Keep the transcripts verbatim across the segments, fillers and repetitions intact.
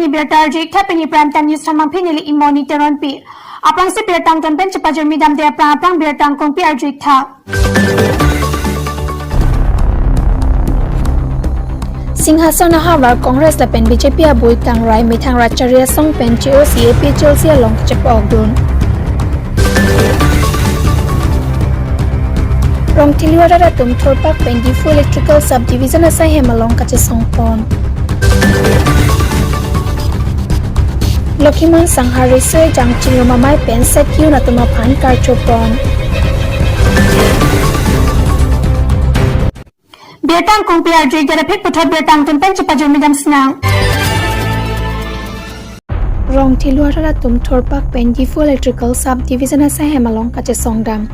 Birta arju-ik tha pini Prime Time News thon abangphi neli Imoni Teronpi. Aphrangsi birta angton pen chepajirmi damde aphrang aphrang birta angkungpi arju-ik tha. Singhason ahavar Congress lapen B J P abui kangrai methang rat chari asong pen che-osi A P H L C along kachepa-okdun. Rongthelu arat atum thurpak pen Diphu Electrical Subdivision asaihem along kachesongpon. Lokhiman Sangha riso-ejang chingrum amei pen set ki-un atum aphan karchopon. Birta angkungpi arju-ik tha, aphi puthot birta angton pen chepajirmi dam sinang. Rongthelu arat atum thurpak pen Diphu Electrical Subdivision asaihem along kachesongdam.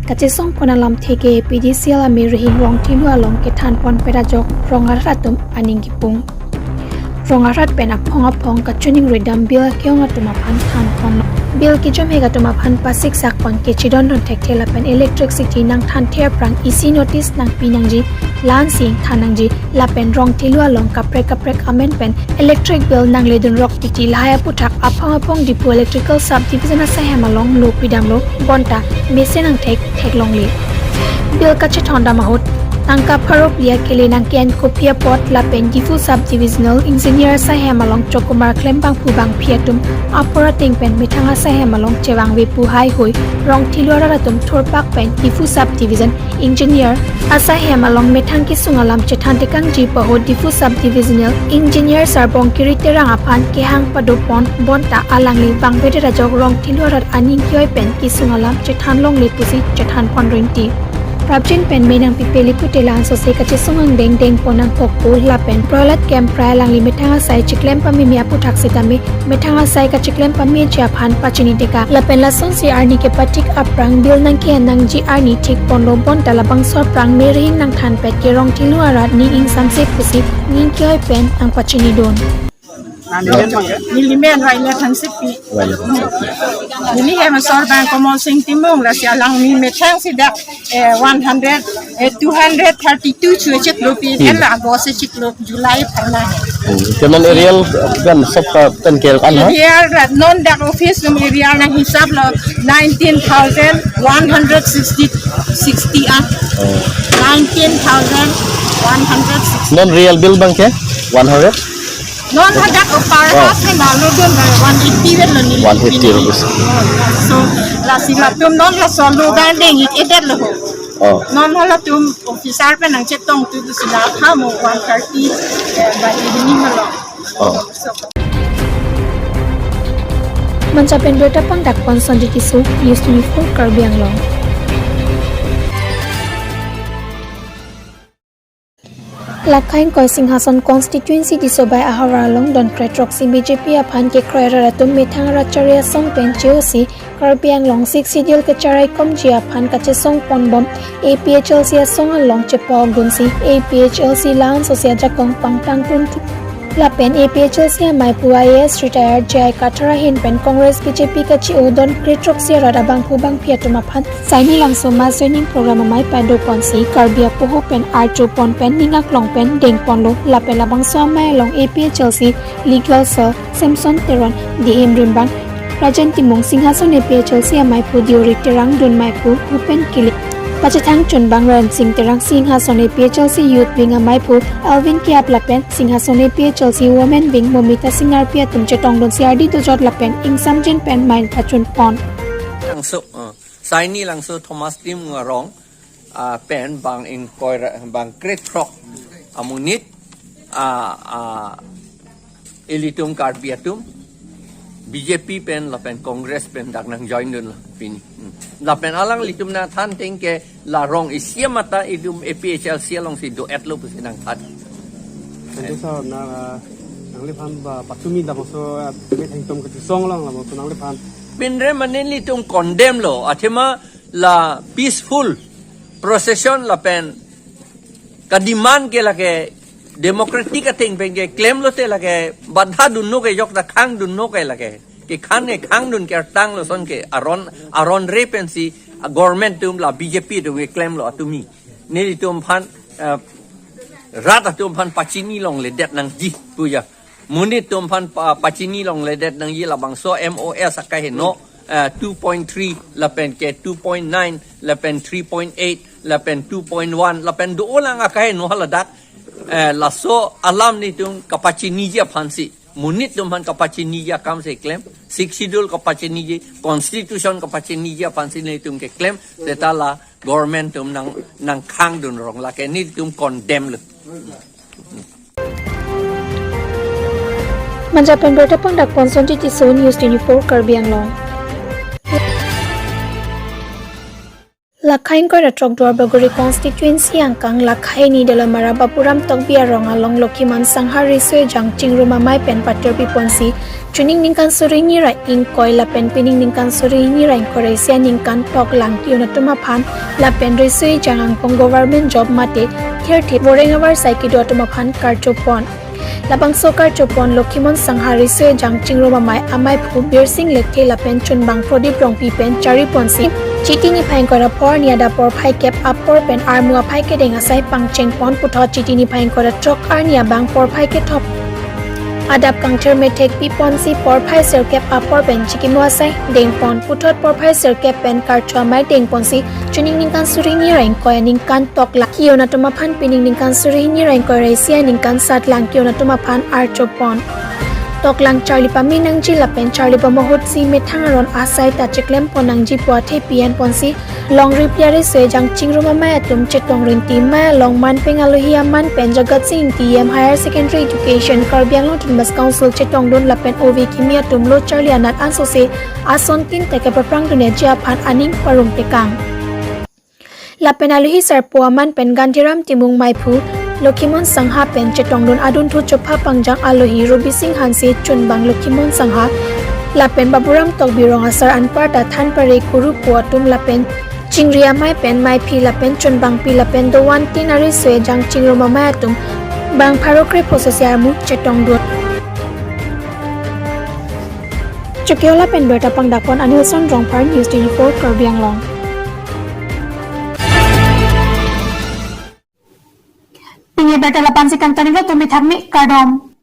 Kachesongpon alamthe ke A P D C L amirihing Rongthelu along kethanpon pet ajok rong arat atum aning kipung. Rong arat pen aphong aphong kachiningrui dam bill ake-ong atum aphan thanpon. Bill kejom-ik atum aphan pasiksakpon kechidondon thekthe lapen electricity nangthanthe aphrang isi notice nangpi nangji, la-ansi ingthan nangji, lapen Rongthelu along kaprek kaprek amen pen electric bill nangledunrok titi lahai aputhak aphong aphong Diphu Electrical Subdivision asaihem along lo pidamlo bonta mesen angthek theklongle. Bill kachethondam ahut tangka pharo phli akele nangke-en kopi apot lapen Diphu Subdivisional Engineer asaihem along chokumar klembangphu bangphi atum apor ateng pen methang asaihem along chevangve pu haihui Rongthelu arat atum thurpak pen Diphu Subdivision Engineer asaihem along methang kesung alam chethan tekangji pu ahut Diphu Subdivisional Engineer Sarbongkiri Terang aphan kehang padopon bonta alangli vangvedet ajok Rongthelu arat aning ke-oi pen kesung alam chethanlongle pusi chethanpon rinti. Prapjin pen me nangpipe li pute la-ansose kachesong angdeng dengpon nangkokpo lapen Prahlad Kemprai alangli methang asai chiklem pameme aputhak sitame methang asai kachiklem pameji aphan pachini tekang. Lapen lasonsi arni kepatik aphrang bill nangke-en nangji arni thikponlo bonta labangso aphrang mirihing nangthanpet ke Rongthelu arat ning ingsamse pusi ning ke-oi pen nangpachinidun. Neli men Raile Thansipi. Neli hem asor abang Komol Sing Timung, lasi alangli methang si dak, eh, one hundred, eh, two hundred thirty-two chu chiklo pi, Hmm. el August chiklo July pharna. Hmm. Ke non aerial kan sabka kan ke kan ha? Aerial rat non dak office atum aerial nanghisap lo nineteen thousand one hundred sixty, sixty ah. Oh. Nineteen thousand one hundred sixty. Non real bill abang ke one hundred? Non hadak o per Oh. house ke nalo dun, eh, one eighty vet lo ni. One eighty rupees. So, lasi latum non laso lo abang deng-ik-edet lo ho. Oh. Non halatum officer pen nangchetongtu, tu sila kamo one thirty, eh, by evening lo. Oh. So, Mancha pen birta pangdakpon Sanjit Tisso, News twenty-four Karbi Anglong. Lakha ingkoi Singhason constituency Tisobai ahavar along don kre throksi B J P aphan kekroi arat atum methang rat chari asong pen che-osi Karbi Anglong Sixth Schedule kacharaikomji aphan kachesongponbom A P H L C asong along chepa-okdunsi A P H L C la-ansose ajakong pangtangtun thu lapen A P H L C amaiphu I A S retired J I Kathar ahin pen Congress B J P kachi-o don kre throksi arat abangphu bangphi atum aphan Saini Langso mass joining program amei padoponsi Karbi apoho pen archopon pen ning aklong pen dengponlo lapen labangso amei along A P H L C Legal Cell Samson Teron, Dihim Rimbang, Rajen Timung, Singhason A P H L C amaiphu Deori Terang, dun maiphu Bhupen Killing, pachethang chunbang Ren Sing Terang, Singhason A P H L C Youth Wing amaiphu Alvin Kiap lapen Singhason A P H L C Women Wing Momita Singarpi atum chetongdunsi ardi dojot lapen ingsamjin pen main pachunpon. Langso, uh, Saini Langso Thomas Timung arong, uh, pen bang ingkoi ra-, bang kre throk amonit, uh, uh, ilitum Karbi atum B J P pen lapen Congress pen dak nangjoindunlo pini. Hmm. Lapen alanglitum nangthan ateng ke la rong isi amata itum A P H L C alongsi do-etlo pusi nangthan. Thank you, sir. Na, nangliphan ba patumi labangso, ah, methang atum kachesong along labangso nangliphan. Pinre mane nelitum condemn lo, athema la peaceful procession lapen kademand ke lake democratic ateng pen keklem lote lake badha dunno ke, jokta khang dunno ke lake. Kekhan ke khang dun kertang lo, lason ke aron, aron re pensi, ah, government atum la B J P atum keklemlo atumi. Nelitum aphan, eh, rat atum aphan pachini longledet nangji pu ya. Monit atum aphan pa, pachini longledet nangji labangso M O S akaheno, eh, two point three lapen ke two point nine lapen three point eight lapen two point one lapen do-olang akaheno haladak, eh, laso alam nelitum kapachiniji aphansi. Monit atum aphan kapachiniji akam si keklem. Sixth Schedule kapachiniji, Constitution kapachiniji aphansi nelitum keklem. Seta la government atum nang, nangkhangdun rong, lake nelitum condemn lo. Manja pen birta pangdakpon Sonjit Tisso, News twenty-four Karbi Anglong. Lakha ingkoi ra throk Duarbagori constituency angkang Lakha hini Dolamara Baburam Tokbi arong along Lokhiman Sangha Riso Ejang Chingrum Amei pen patirpi ponsi chuning ningkan suri hini ra ingkoi lapen pining ningkan suri hini ra ingkoi ra isi aningkan toklang ke-un atum aphan lapen riso ejang angbong government job mate thirthip voreng avarsai kedo atum aphan karcho pon. Labangso karcho pon Lokhiman Sangha Riso Ejang Chingrum Amei, ameiphu Birsing Lekthe lapen chunbang Prodip Rongpi pen chari ponsi Chiti niphai ingkoi ra pho arni adap porphai kep apor pen armu aphai kedeng asai pangcheng pon puthot Chiti niphai ingkoi ra throk arni abang porphai kethom adap kangthir methek pi ponsi porphai sirkep apor pen chikimo asai deng pon puthot porphai sirkep pen karcho amei deng ponsi chuning ningkan suri hini ra ingkoi aningkan toklang ke-un atum aphan pining ningkan suri hini ra ingkoi ra isi aningkan satlang ke-un atum aphan archo pon. Toklang charli pame nangji lapen charli bom ahutsi methang aron asai ta chiklem pon nangji pu athe pi-en ponsi longri pli ariso ejang chingrum amei atum chetong rinti amei along manpeng alohi aman pen Jagat Sing Ingti E M Higher Secondary Education, Karbi Anglong Autonomous Council chetongdun lapen ove kimi atum lo charli anat ansose ason tin teke paprang dunji aphan aning parong tekang. Lapen alohi sarpo aman pen Gandhiram Timung, meiphu Lokhiman Sangha pen chetongdun adunthu chopha pangjang alohi Robising Hanse, chunbang Lokhiman Sangha lapen Baburam Tokbi rong asar anparta than pare kuru pu atum lapen chingri amei pen meiphi lapen chunbangpi lapen dovan tin ariso ejang chingrum amei atum bang pharo krepho sose armu chetongdun. Chokiola pen birta pangdakpon Anilson Rongphar, News twenty-four Karbi Anglong. Pini birta lapu-ansi kangtonilo, tumi thakmi, kardom.